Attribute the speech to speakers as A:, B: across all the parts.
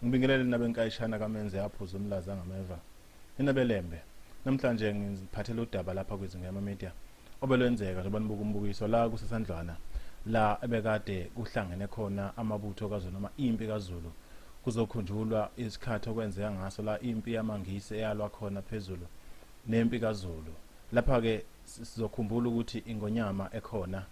A: Ngibingelele nabenkayishana kaMenze aphuza umlaza ngameva. Nina beLembe. Namhlanje ngiziphathele udaba lapha kwiZingema Media obelwenzeka njengoba nibuka umbukiso la kuseSandlwana la ebekade kuhlangene khona amabutho kaZulu noma impi kaZulu kuzokhunjulwa isikhathi okwenzeka ngaso la impi yamaNgisi eyalwa khona phezulu nempi kaZulu. Lapha-ke sizokhumbula ukuthi ingonyama ekhona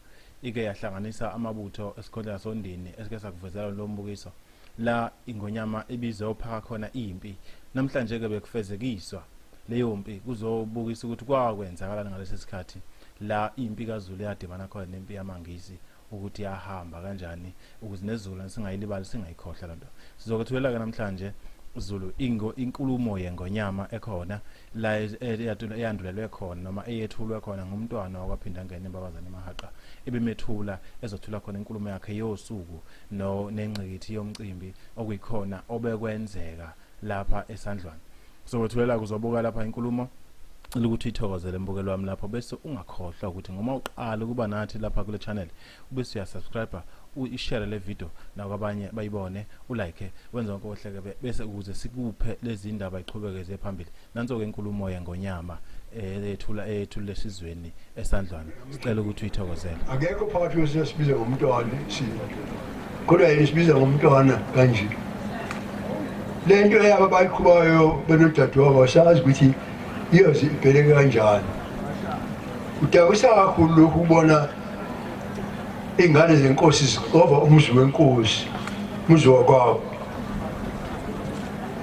A: ike yahlanganisa amabutho esigodlweni soNdini esike sakuvezela lo mbukiso la ingonyama ibizophaka khona impi. Namhlanje-ke bekufezekiswa leyo mpi kuzobukisa ukuthi kwakwenzakalani ngalesi sikhathi la impi kaZulu yadibana khona nempi yamaNgisi ukuthi yahamba kanjani ukuze nesizukulwane singayilibali singayikhohlwa lento. Sizokwethulela-ke namhlanje Zulu ingo inkulumo yengonyama ekhona la eyandulelwe khona noma eyethulwe khona ngumntwana wakwaPhindangene Imbabazane Mahaqa ebimethula ezothula khona inkulumo yakhe yosuku no nengqikithi yomcimbi okuyikhona obekwenzeka lapha eSandlwana. Sokwethulela kuzobuka lapha inkulumo cela ukuthi uyithokozele mbukelo wami lapho bese ungakhohlwa ukuthi ngoma uqala ukuba nathi lapha kule channel ubese uyasubscribe uyishare le video nakwabanye bayibone ulike wenze konke ohleke bese ukuze sikuphe lezi ndaba iqhubeke ziye phambili. Nanso-ke inkulumo yengonyama eyethula eyethula esizweni eSandlwana. Sicela ukuthi uyithokozele.
B: Akekho phakathi kwethu esibiza ngomntwana isilo. Kodwa yena isibiza ngomntwana kanje. Le nto eyabo abayiqhubayo benodadewabo asazi ukuthi iyoze ibheleke kanjani. Kudabukisa kakhulu lokhu ukubona iy'ngane zenkosi zixova umuzi wenkosi, umuzi wakwabo.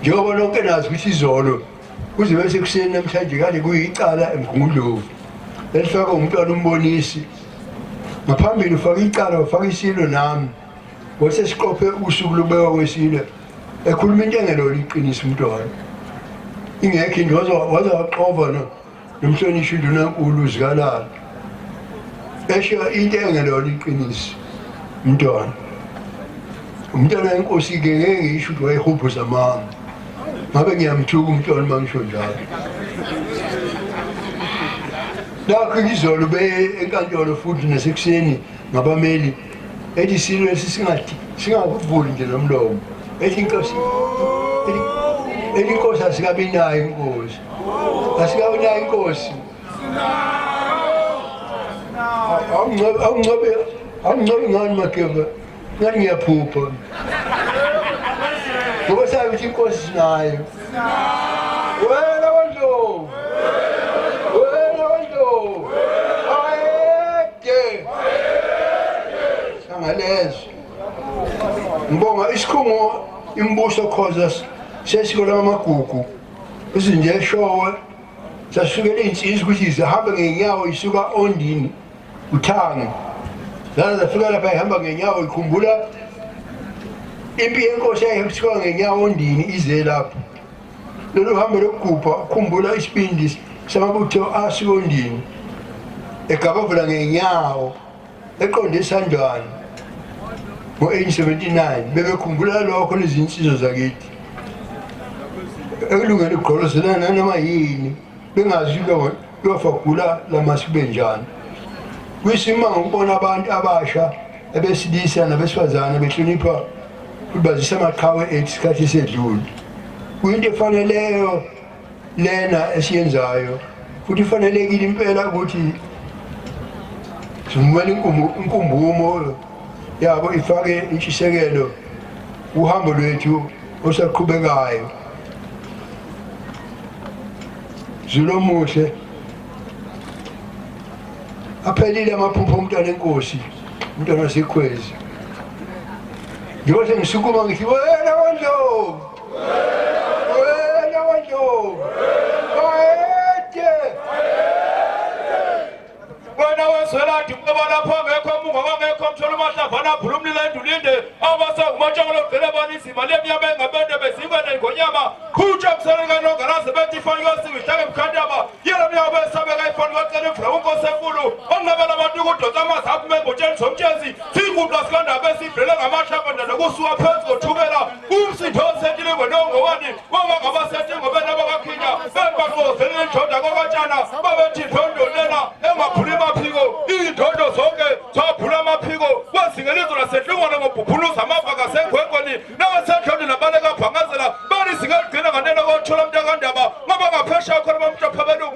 B: Njengoba nonke nazi ukuthi izolo kuze bese sekuseni namhlanje kade kuyicala eMgungundlovu elifakwe umntwana uMbonisi. Ngaphambili ufake icala wafaka isilo nami wase siqophe usuku lokubekwa kwesilo ekhuluma into engelona iqiniso umntwana ingekho into waze waxova nomhlonishwa undunankulu uZikalala esho into engelona iqiniso umntwana umntwana wenkosi-ke ngeke ngisho ukuthi wayehubhuza amanga ngabe ngiyamthuka umntwana uma ngisho njalo nakho izolo beye enkantolo futhi nasekuseni ngabameli ethi isilo lesi singakuvuli nje nomlomo ethi inkosi ethi inkosi asikabi nayo inkosi asikabi nayo inkosi awungcobe awungcobe ngani mageba ngathi ngiyaphupha ngoba sazi ukuthi inkosi sinayo wena wandlovu wena wandlovu ayede sangalezo ngibonga isikhungo imibuso khoza sesiko lamagugu izinje eshowe sasukela iy'nsizwa ukuthi zihambe ngey'nyawo isuka ondini uthango zaze zafika lapha ihamba ngenyawo ikhumbula impi yenkosi yayisuka ngenyawo ondini ize lapho lolu hambo lokugubha ukhumbula isibindi samabutho asuka ondini egabavula ngenyawo eqonde esandwane ngo-1879 bebekhumbula lokho lezinsizwa zakithi ekulungele ukugqolozelana nanoma yini bengazi kuyofa gula lamasi kube njani. Kuyisimanga ukubona abantu abasha abesilisa nabesifazane behlonipha futhi bazisa amaqhawe ethu isikhathi esedlule. Kuyinto efaneleyo lena esiyenzayo futhi ifanelekile impela ukuthi sivumele inkumbumo yabo ifake intshisekelo uhambo lwethu osaqhubekayo. Zulu omuhle aphelile amaphupho omntwana enkosi umntwana wasekhwezi njengoba sengisukuma ngithi wena wandlovu wena wandlovu bayede
C: Wena wezweladi ngoba lapho angekho mungu wangekho mthola umahlavana abhula umlilo endulinde abasengumatshangolo gcine banizima lemnyama engabende bezingwe nengonyama khutsha msele kanongalaze bethi ifani kasiwe ihlake mkhandaba yena mnyama besabeka ifani kacela imvula kunkosi enkulu onqabela abantu ukudonsa amazi aphume embotsheni zomtshezi sinkundla sikandaba esivele ngamahlamba nokusuka phezu kothukela umsindo osetile ngonongowani wabangabasetingobeni abakakhinya bebaqozelele indoda kokatshana babethi indondo lena engaphuli maphiko iy'ndondo zonke zaphula amaphiko kwezinga elizwe lasehlungwana ngobhubhuluza amava kasengwengweni nabasedlondweni nabaleka bhanga.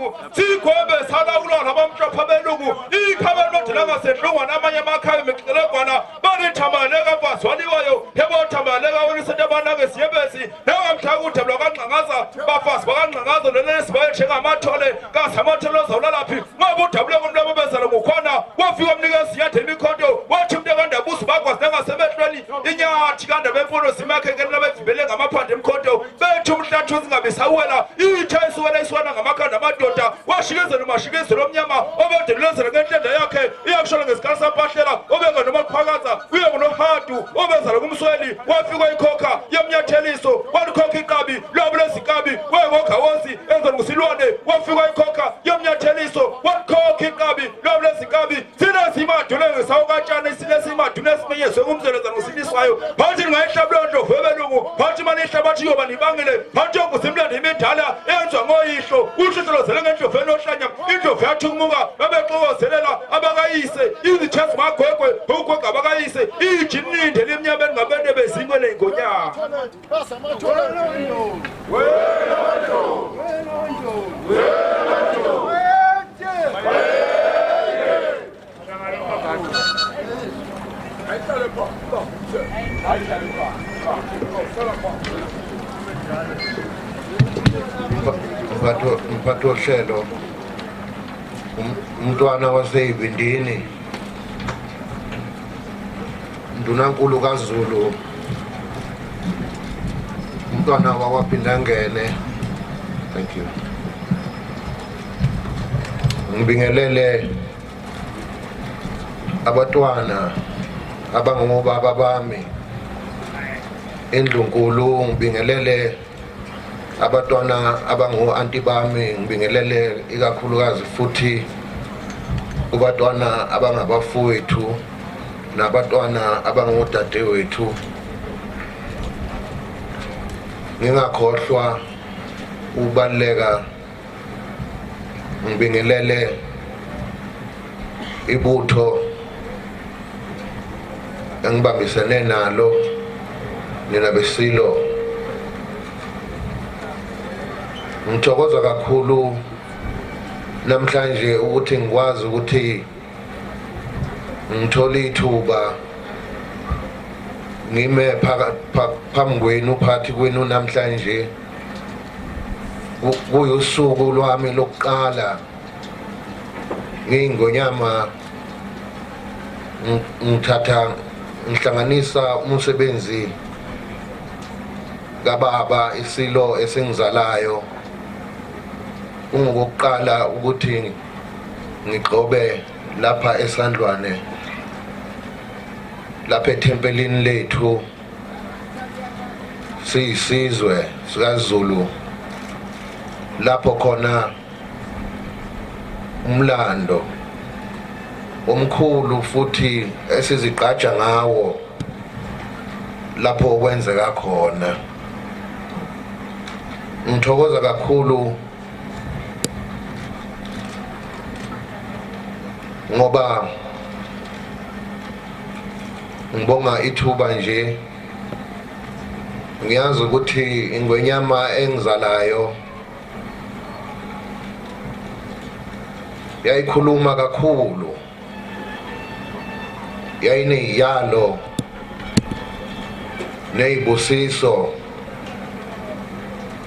C: abelungu sigwebe salawulwa labamhlophe abelungu ikhaba lodwa langasedlungwana amanye amakhaya imixelegwana balithamaleka mfazi waliwayo yebothamaleka welisento abanake siyebesi nangamhla kude lwakangxangaza bafazi bakangxangaza lelesibaye njengamathole kazi amathole ozawulalaphi ngoba udabule kumntu ababezala ngukhona wafika umnikezi yade imikhonto wathi umntu akandabuzi bakwazi nangasemehlweni inyathi kandaba emfuno zimakhekeni labevimbele ngamaphande emkhonto bethu umhlathu singabisawela ithe isuwela isuwana ngamakhanda amadoda washikezela umashikezelo omnyama obedelulezela ngenhlenda yakhe iyakushona ngesikali sampahlela obenga nomaqhwakaza uye kunohadu obezala kumsweli wafikwa ikhokha yemnyatheliso walikhokha iqabi lwabo lezikabi wayengogawonsi enzela ngusilwane wafikwa ikhokha yemnyatheliso walikhokha iqabi lwabo lezikabi sinesimaduna ngesawukatshani sinesimaduna esimenyezwe kumzeleza ngusiniswayo phathi ningayihlabi leyo ndlovu ebelungu phathi mane ihlabathi yoba nibangile phathi yokusimlando imidala eyenziwa ngoyihlo ushusholozele ngendlovu enohlanya indlovu yathukumuka babexokozelela abakayise izithe zimagwegwe ugwegwe abakayise ijininde limnyama elingabende bezingwe leyingonyama
B: Mphathi wohlelo umntwana waseyibindini Ndunankulu kaZulu umntwana wakwaPhindangene thank you ngibingelele abatwana abangobaba bami indlunkulu ngibingelele abatwana abango-anti bami ngibingelele ikakhulukazi futhi kubatwana abangabafowethu nabatwana abangodadewethu ngingakhohlwa ukubaluleka ngibingelele ibutho engibambisene nalo nina besilo ngithokoza kakhulu namhlanje ukuthi ngikwazi ukuthi ngithole ithuba ngime phambi kwenu phakathi kwenu namhlanje kuyusuku lwami lokuqala ngiyingonyama ngithatha ngihlanganisa umsebenzi kababa isilo esingizalayo kungokokuqala ukuthi ngigxobe lapha esandlwane lapha ethempelini lethu siyisizwe sikaZulu lapho khona umlando omkhulu futhi esizigqaja ngawo lapho okwenzeka khona ngithokoza kakhulu ngoba ngibonga ithuba nje ngiyazi ukuthi ingwenyama engizalayo yayikhuluma kakhulu yayineyalo neyibusiso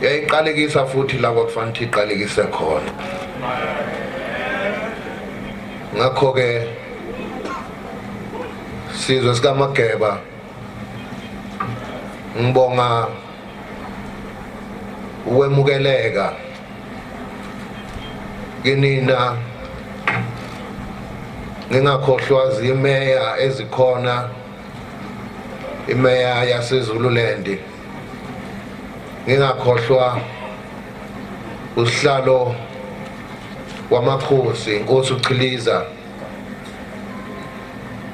B: yayiqalekisa futhi la kwakufanele ukuthi iqalekise khona ngakho-ke sizwe sikamageba ngibonga ukwemukeleka kinina ngingakhohlwa zimeya ezikhona imeya yaseZululand ngingakhohlwa usihlalo wamakhosi inkosi uChiliza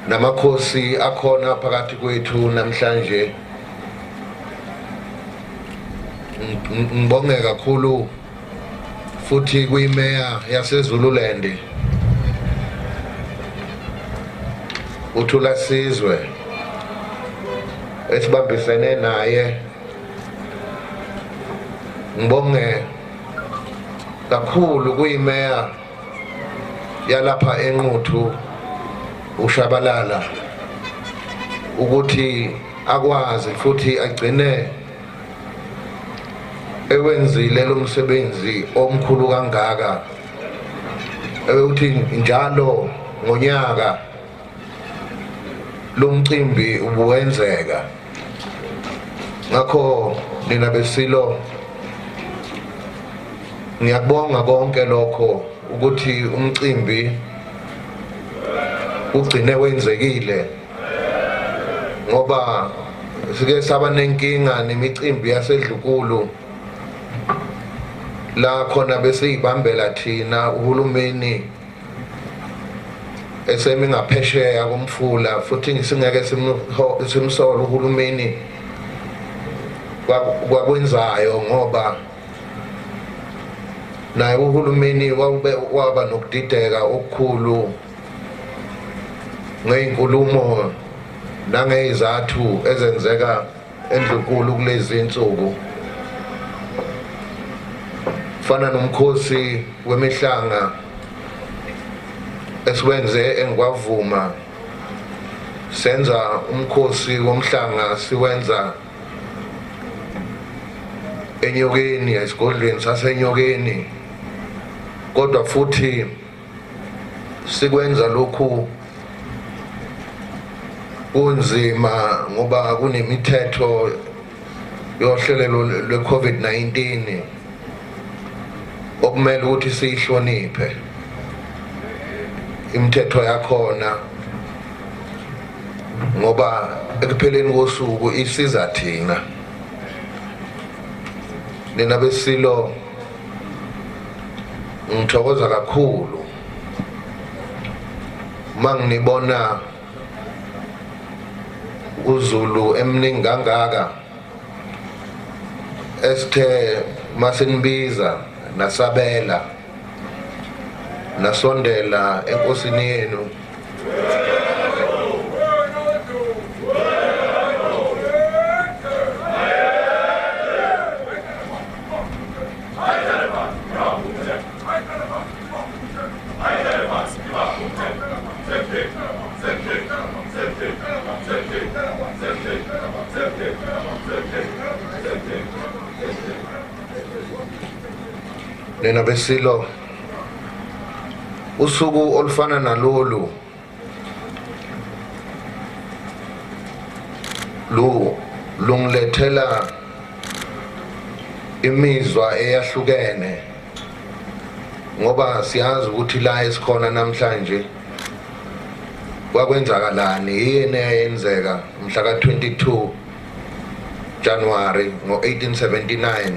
B: namakhosi akhona phakathi kwethu namhlanje ngibonge kakhulu futhi kuyimeya yaseZululand uThula Sizwe esibambisene naye ngibonge
D: kakhulu kuyimeya yalapha eNquthu uShabalala ukuthi akwazi futhi agcine ewenzile lo msebenzi omkhulu kangaka ewuthi njalo ngonyaka lo mcimbi ubuwenzeka. Ngakho nina besilo ngiyakubonga konke lokho ukuthi umcimbi ugcine wenzekile, ngoba sike saba nenkinga nemicimbi yasedlukulu la khona besiyibambela thina uhulumeni esemi ngaphesheya komfula, futhi singeke simsole uhulumeni kwakwenzayo, ngoba naye uhulumeni waba nokudideka okukhulu ngey'nkulumo nangey'zathu ezenzeka endlunkulu kulezi insuku, fana nomkhosi wemihlanga esiwenze engikwavuma. Senza umkhosi womhlanga, siwenza enyokeni, esigodlweni sasenyokeni, kodwa futhi sikwenza lokhu kunzima ngoba kunemithetho yohlelo lwe-COVID-19 okumele ukuthi siyihloniphe imithetho yakhona, ngoba ekupheleni kosuku isiza thina. Nina besilo, ngithokoza kakhulu manginibona uZulu emningi kangaka esithe masinibiza nasabela nasondela enkosini yenu. Nina besilo, usuku olufana nalolu lu lungilethela imizwa eyahlukene, ngoba siyazi ukuthi la esikhona namhlanje kwakwenzakalani, yini eyenzeka mhla ka-22 January ngo-1879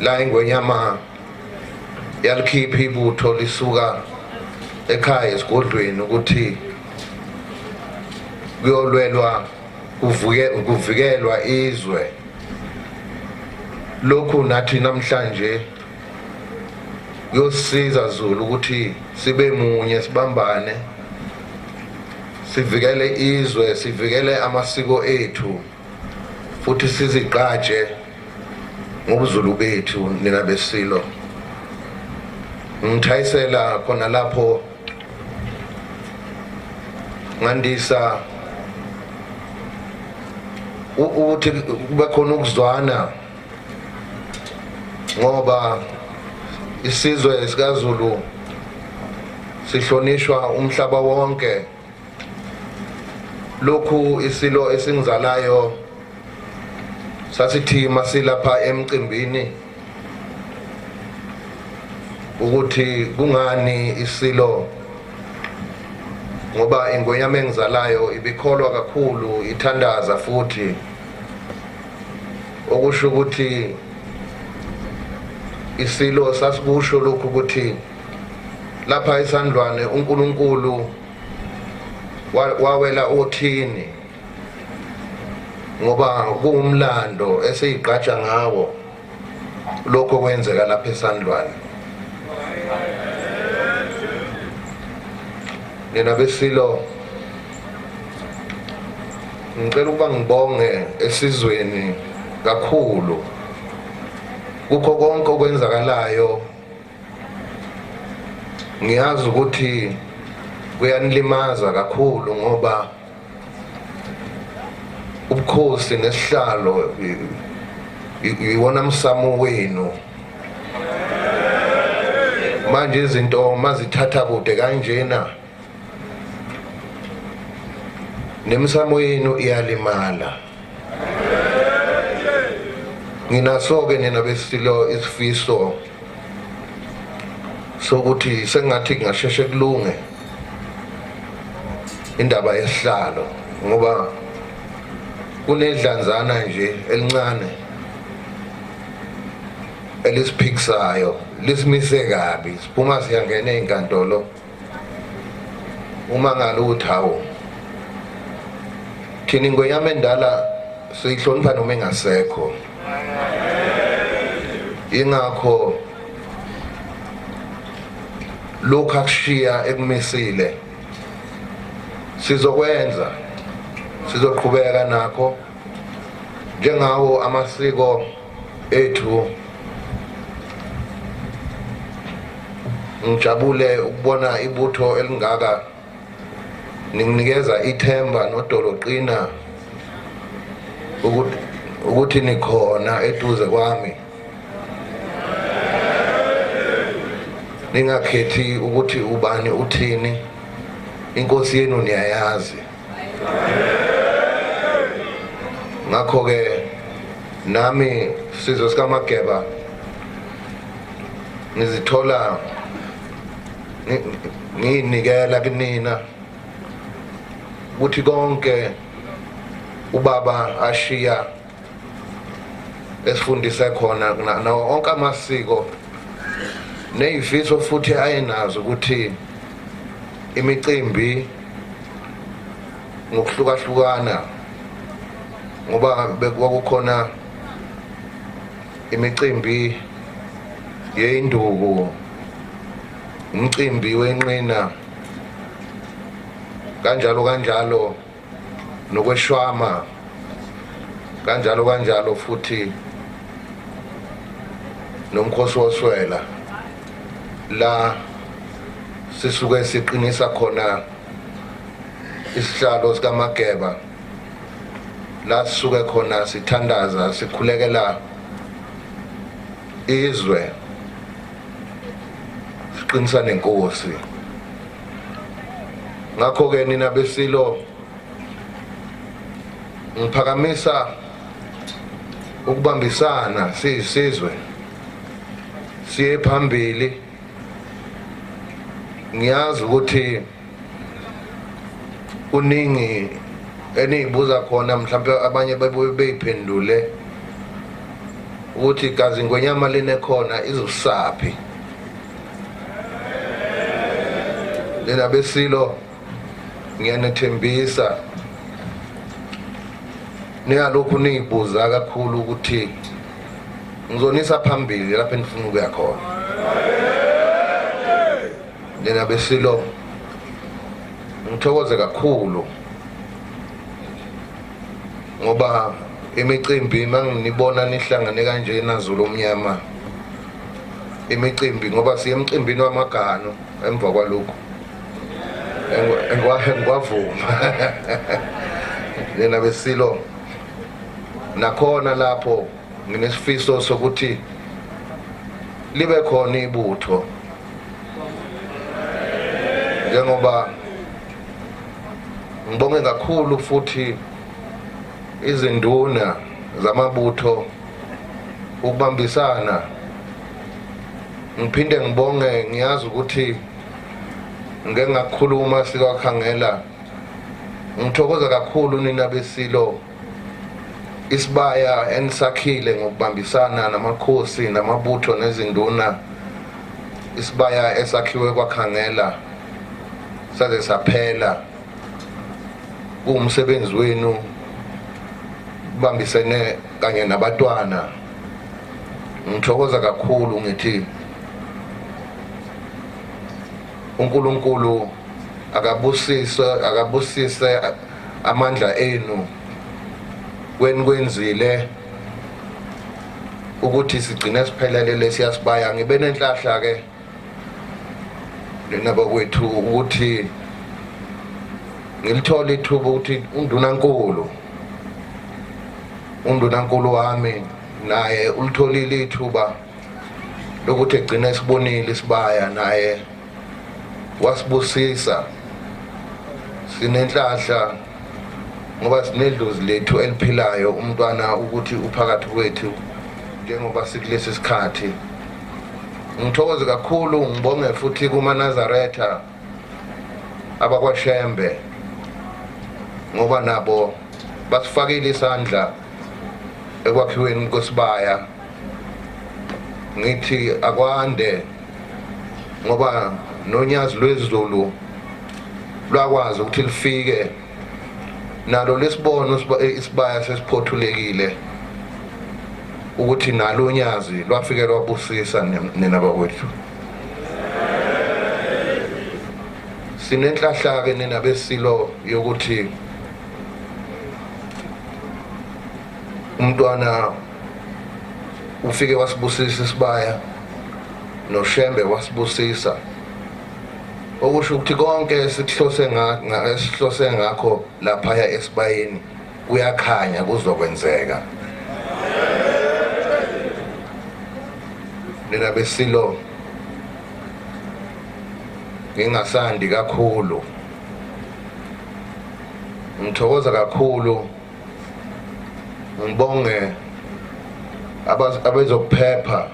D: la ingwenyama yalikhipha ibutho lisuka ekhaya esigodlweni ukuthi kuyolwelwa kuvikelwa izwe. Lokhu nathi namhlanje kuyosiza Zulu ukuthi sibe munye, sibambane, sivikele izwe, sivikele amasiko ethu, futhi sizigqaje ngobuZulu bethu. Nina besilo, ngithayisela khona lapho, ngandisa ukuthi kube khona ukuzwana, ngoba isizwe sikaZulu sihlonishwa umhlaba wonke. Lokhu isilo esingizalayo sasithi masilapha emcimbini ukuthi kungani isilo, ngoba ingonyama engizalayo ibikholwa kakhulu, ithandaza futhi, okusho ukuthi isilo sasikusho lokhu ukuthi lapha esandlwane uNkulunkulu wawela othini, ngoba kuwumlando esiyigqaja ngawo lokho kwenzeka lapha esandlwane. Nina besilo, ngicela ukuba ngibonge esizweni kakhulu. Kukho konke okwenzakalayo ngiyazi ukuthi kuyanilimaza kakhulu ngoba ubukhosi nesihlalo iwona msamo wenu. Manje izinto mazithatha kude kanjena nemisamo yenu iyalimala. Nginaso-ke nina besilo isifiso sokuthi sengathi kungasheshe kulunge indaba yesihlalo, ngoba kunedlanzana nje elincane elisiphikisayo lisimise kabi, siphuma siyangena ey'nkantolo uma ngalo ukuthi hawu, thina ingwenyama endala siyihlonipha noma engasekho. Ingakho lokhu akushiya ekumisile sizokwenza, sizoqhubeka nakho njengawo amasiko ethu. Ngijabule ukubona ibutho elingaka ninginikeza ithemba nodolo qina ukuthi nikhona eduze kwami, ningakhethi ukuthi ubani uthini, inkosi yenu niyayazi. Ngakho-ke nami sizwe sikaMageba ngizithola ngiyinikela kunina ukuthi konke ubaba ashiya esifundise khona nawo onke amasiko nezifiso futhi ayenazo ukuthi imicimbi ngokuhlukahlukana, ngoba bekwakukhona imicimbi yeinduku, umcimbi wenqina, kanjalo kanjalo, nokweshwama, kanjalo kanjalo, futhi nomkhosi woswela la sisuke siqinisa khona isihlalo sikaMageba, la sisuke khona sithandaza sikhulekela izwe, siqinisa nenkosi. Ngakho-ke nina besilo ngiphakamisa ukubambisana siyisizwe siye phambili. Ngiyazi ukuthi kuningi eniyibuza khona, mhlawumbe abanye bebuye beyiphendule ukuthi igazi ngwenyama linekhona izosaphi. Nina besilo ngiyanethembisa, ningalokhu niyibuza kakhulu ukuthi ngizonisa phambili lapho enifuna ukuya khona. Nina besilo ngithokoze kakhulu ngoba imicimbi manginibona nihlangane kanjena Zulu omnyama, imicimbi ngoba siye emcimbini wamagano emva kwalokhu engiwavuma nina besilo. Nakhona lapho nginesifiso sokuthi libe khona ibutho, njengoba ngibonge kakhulu futhi izinduna zamabutho ukubambisana. Ngiphinde ngibonge, ngiyazi ukuthi ngeke ngakhuluma sikwakhangela, ngithokoza kakhulu nina besilo isibaya enisakhile ngokubambisana namakhosi namabutho nezinduna, isibaya esakhiwe kwakhangela saze saphela. Kuwumsebenzi wenu kubambisene kanye nabatwana. Ngithokoza kakhulu, ngithi uNkulunkulu akabusise, akabusise amandla enu kwenikwenzile. Ukuthi sigcine siphelele lesiyasibaya ngibe nenhlahla ke nina bakwethu ukuthi ngilithole ithuba ukuthi undunankulu undunankulu wami naye ulitholile ithuba lokuthi egcine sibonile isibaya naye wasibusisa. Sinenhlahla ngoba sinedlozi lethu eliphilayo, umntwana ukuthi uphakathi kwethu njengoba sikulesi sikhathi. Ngithokoze kakhulu, ngibonge futhi kumaNazaretha abakwaShembe ngoba nabo basifakile isandla ekwakhiweni kwesibaya. Ngithi akwande ngoba nonyazi lwezulu lwakwazi ukuthi lifike nalo lesibono isibaya sesiphothulekile, ukuthi nalo unyazi lwafike lwabusisa nina bakwethu. Sinenhlahla-ke nina besilo yokuthi umntwana ufike wasibusisa isibaya, noShembe wasibusisa, okusho ukuthi konke esikuhlose esihlose ngakho laphaya esibayeni kuyakhanya kuzokwenzeka. Nina besilo, ngingasandi kakhulu, ngithokoza kakhulu, ngibonge abezokuphepha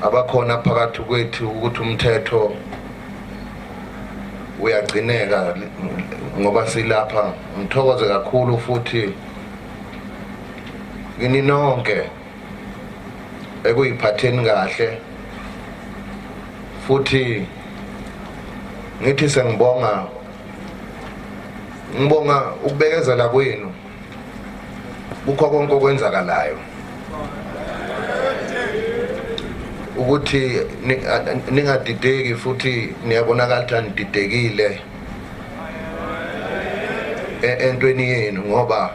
D: abakhona phakathi kwethu ukuthi umthetho uyagcineka ngoba silapha. Ngithokoze kakhulu futhi kini nonke ekuyiphatheni kahle, futhi ngithi sengibonga, ngibonga ukubekezela kwenu kukho konke okwenzakalayo, ukuthi ningadideki, futhi niyabonakala ukuthi anididekile entweni yenu, ngoba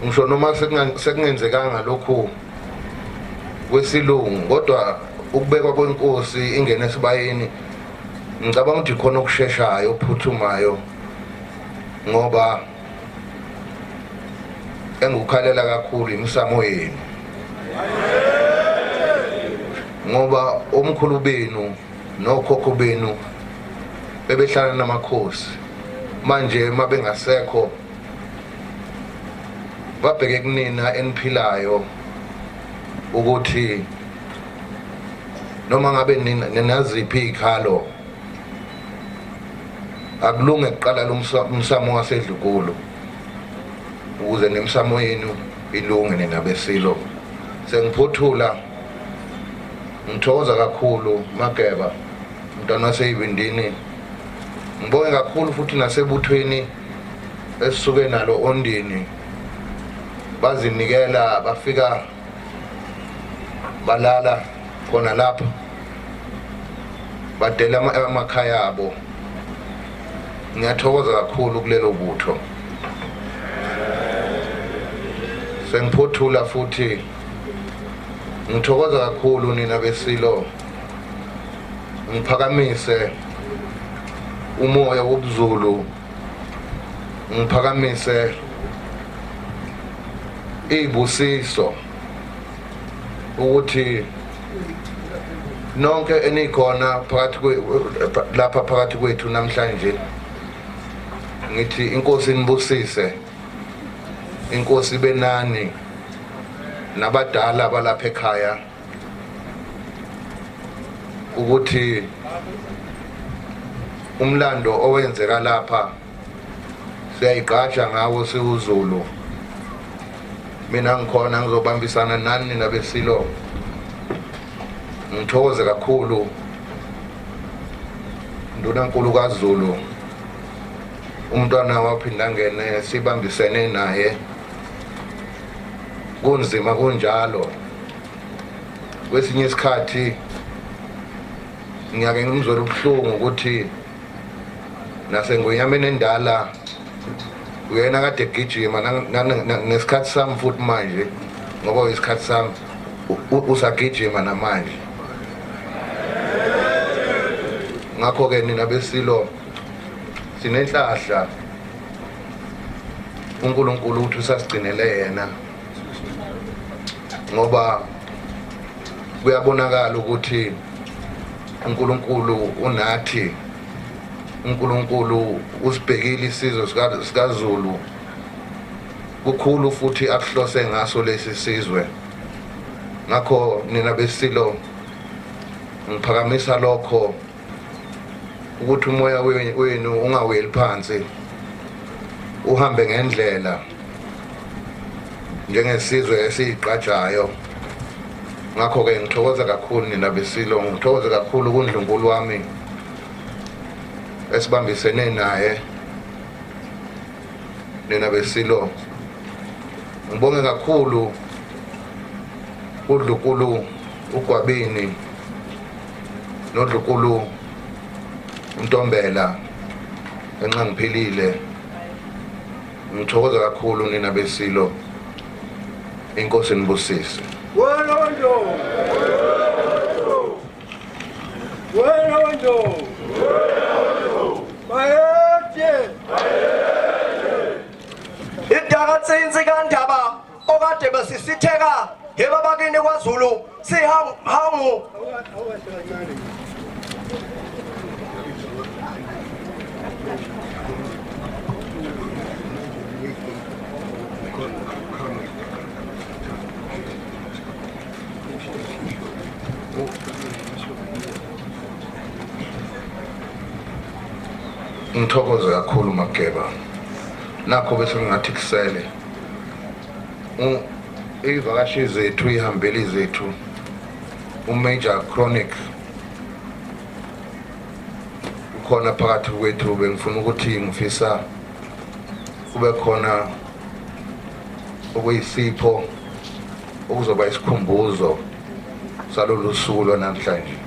D: ngisho noma sekungenzekanga lokhu kwesilungu, kodwa ukubekwa kwenkosi ingene esibayeni ngicabanga ukuthi khona okusheshayo okuphuthumayo, ngoba engikukhalela kakhulu imisamo yenu, ngoba omkhulu benu nokhokho benu bebehlala namakhosi, manje mabengasekho babheke kunina eniphilayo ukuthi noma ngabe ninaziphi izikhalo akulunge kuqala lo msamo wasedlukulu ukuze nemisamo yenu ilunge nina besilo. Sengiphothula, ngithokoza kakhulu Mageba, mntwana waseyibindini. Ngibonge kakhulu futhi nasebuthweni esisuke nalo Ondini, bazinikela bafika balala khona lapho, badela amakhaya abo. Ngiyathokoza kakhulu kulelo butho. Sengiphothula futhi ngithokoza kakhulu nina besilo, ngiphakamise umoya wobuZulu, ngiphakamise izibusiso ukuthi nonke enikhona phakathi lapha phakathi kwethu namhlanje, ngithi inkosi inibusise, inkosi benani nabadala balapha ekhaya, ukuthi umlando owenzeka lapha siyayigqaja ngawo siwuZulu. Mina ngikhona ngizobambisana nani nina besilo. Ngithokoze kakhulu Ndunankulu kaZulu, umntwana waphinda ngene sibambisene naye, kunzima kunjalo. Kwesinye isikhathi ngiyake ngimzwele ubuhlungu ukuthi nasengonyameni endala Uyena kade egijima ngesikhathi sami futhi manje ngoba isikhathi sami usagijima namanje. Ngakho-ke nina besilo sinenhlahla uNkulunkulu uthi usasigcinele yena ngoba kuyabonakala ukuthi uNkulunkulu unathi uNkulunkulu usibhekile isizwe sikaZulu kukhulu futhi akuhlose ngaso lesi sizwe ngakho nina besilo ngiphakamisa lokho ukuthi umoya wenu ungaweli phansi uhambe ngendlela njengesizwe esiyigqajayo ngakho-ke ngithokoza kakhulu nina besilo ngithokoze kakhulu kundlunkulu wami esibambisene naye nina besilo ngibonge kakhulu kudlukulu ugwabini nodlukulu untombela enxa ngiphilile ngithokoza kakhulu nina besilo inkosi nibusise
B: Wena wendlovu! Wena wendlovu! Bayethe!
E: Idakatsinsi kaNdaba okade besisitheka yebabakini kwaZulu sihangu
D: Ngithokoze kakhulu Mageba nakho bese ngingathi kusele iy'vakashi zethu iy'hambeli zethu umajor chronic ukhona phakathi kwethu bengifuna ukuthi ngifisa kube khona okuyisipho okuzoba isikhumbuzo salolu suku lwanamhlanje.